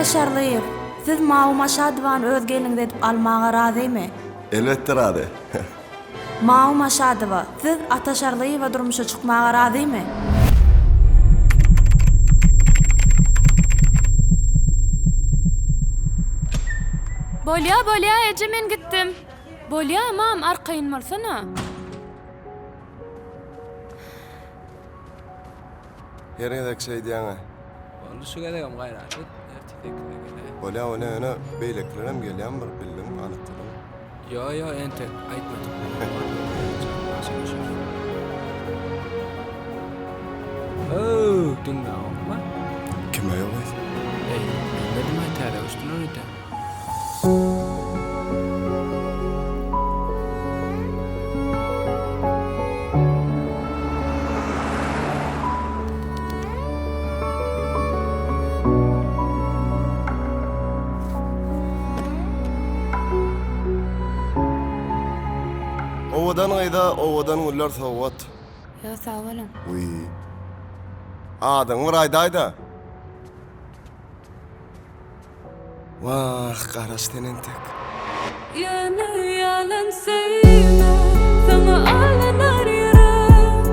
Şarlyýew, siz Mawy Maşadowany öz gelniňiz edip almaga razymy? Elbetde razy. Mawy Maşadowa, siz Ata Şarlyýewe durmuşa çykmaga razymy? Bolýa, bolýa, eje men gitdim. Bolýa, mam, arkaýyn bolsana. Her gezek şeýdýäň-ä. Boldy şu gezegem gaýrat et, ertir sekizde geläý. Bolýa, bolýa, ýöne beýlekilerem gelýämi bir bildiň, anykladyň. Ýo, ýo, entek aýtmadyk. Öw, diňläňokmy? Kime ýok eýse? Eý, bilmedim-aý, täze göçdüler öýdýän. Owadan gyza owadan güller sowgat. Ýok sag boluň. Wiý. Adyňy bir aýdaýda. Wah, garaş sen entek. Ýöne ýalan söýme, saňa aldanar ýürek.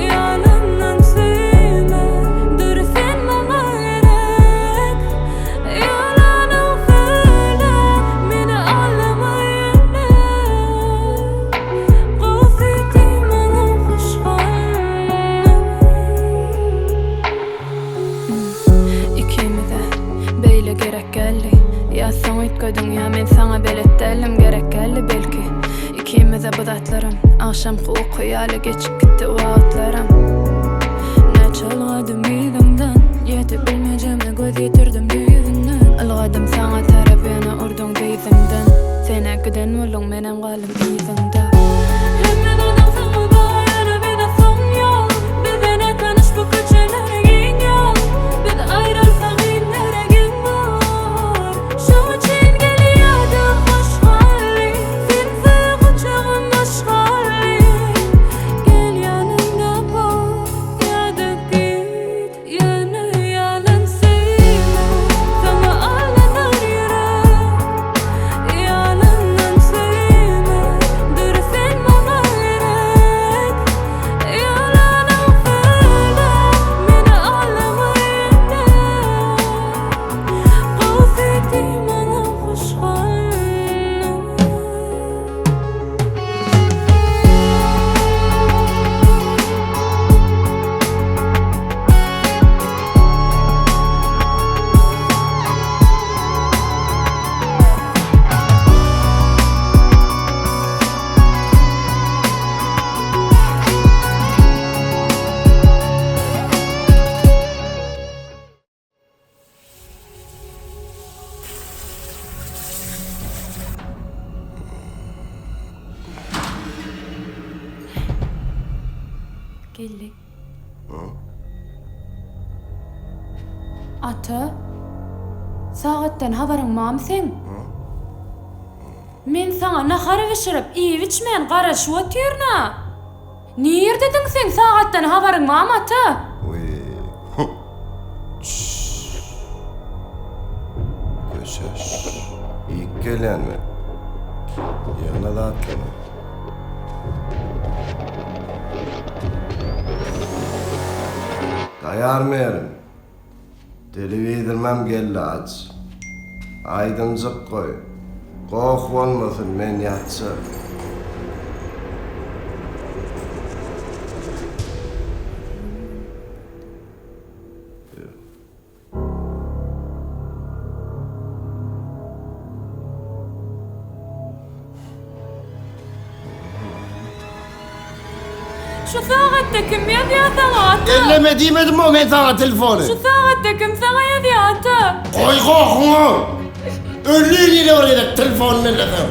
Ýalandan söýme, dur sen maňa gerek. Ýalanyň söýle, meni aldama ýöne. Gowsy diý maňa hoş galma. Ikimize beýle gerek geldi Ýa soň üýtgediň ýa men saňa belet däldim gerek geldi belki Ikimize bu zatlaram Agşamky uky ýaly geçip gitdi wagtlaram Näçe ylgadym yzyňdan Ýetip bilmejegime göz ýetirdim düýbünden Ylgadym saňa tarap ýöne urduň dyzymdan Sen-ä giden bolduň menem galdym yzyňda. Hemme zadyň saňa bar ýöne bize soň ýok Bize nätanyş bu köçeler giň ýol Biz aýrylsak illere geň bor Şoň üçin gelýärdi hoş hally Sensiz guçagym boş hally Gel ýanymda bol ýa-da git Ýöne ýalan söýme Saňa aldanar ýürek Ýalandan söýme Dur sen maňa gerek Ýalanyň söýle Meni aldama ýene Gowsy diý maňa hoş galma. Geldi. Ata, sagatdan habaryň barmy seň? Men saňa nahar bişirip, iýip-içmän garaşyp otyryn-a. Nirdediň sen sagatdan habaryň barmy ata? Köşeş. Iýip gelýän men. Ýygna zatlaryňy. Taýýar merin. Telewizorymam geldi aç. Aýdymjyk goý. Goh bolmasyn men ýatjak. Şu sagatda kim ýazýar saňa ata? Elleme diýmedimmi men saňa telefony? Şu sagatda kim saňa ýazýar ata? Goý gohuňy! Ölüň ýene bir gezek telefonyny elleseň.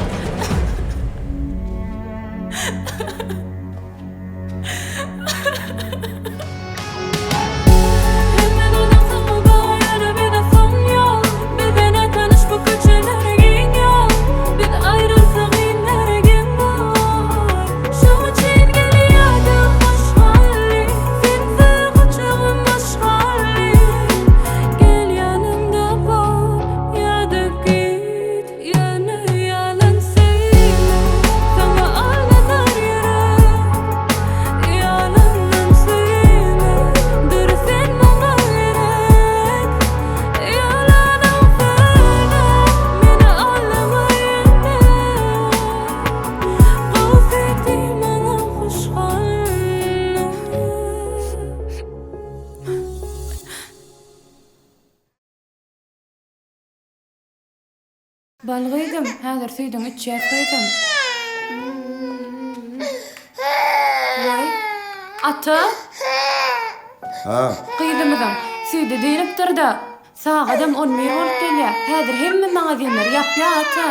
Bal gyzym, häzir süýdüňi içýäs gyzym. Waý, ata! Ha? Gyzymyzyň süýdi dynypdyr-da. Sagadam on bir bolup gelýär. Häzir hemme magazinler ýapýar, ata.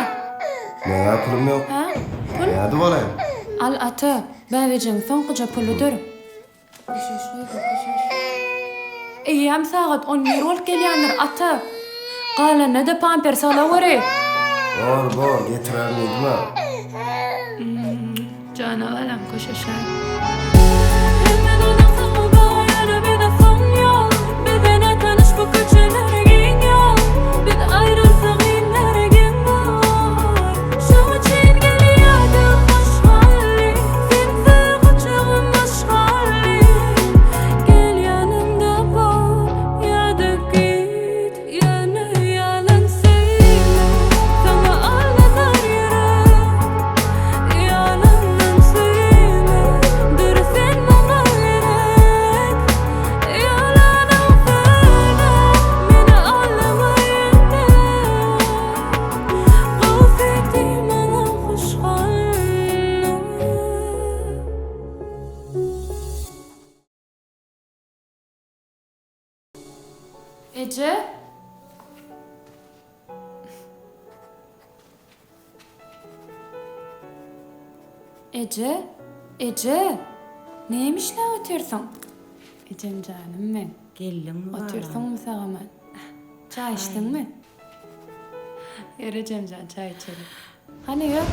Meň-ä pulum ýok. Hä? Pul? Nädip alaýyn? Al, ata. Bäbejigiň soňkuja puludyr. Köşeş, gyzym, köşeş. Eýýäm sagat on bir bolup gelýändir, ata. Galanyna-da pampers alaweri. Bor, bor, getirerin diýdim-ä. Jana balam köşeşäý. Ýalandan söýme, dur sen maňa gerek Ýalanyň söýle, meni aldama ýene Gowsy diý maňa hoş galma. Eje? Eje? Eje? Näme işläp otyrsyň? Ejem janym meň. Geldiňmi balam? Otyrsyňmy sag-aman? Çaý içdiňmi? Ýör ejem jan, çaý içeli. Hany ýör.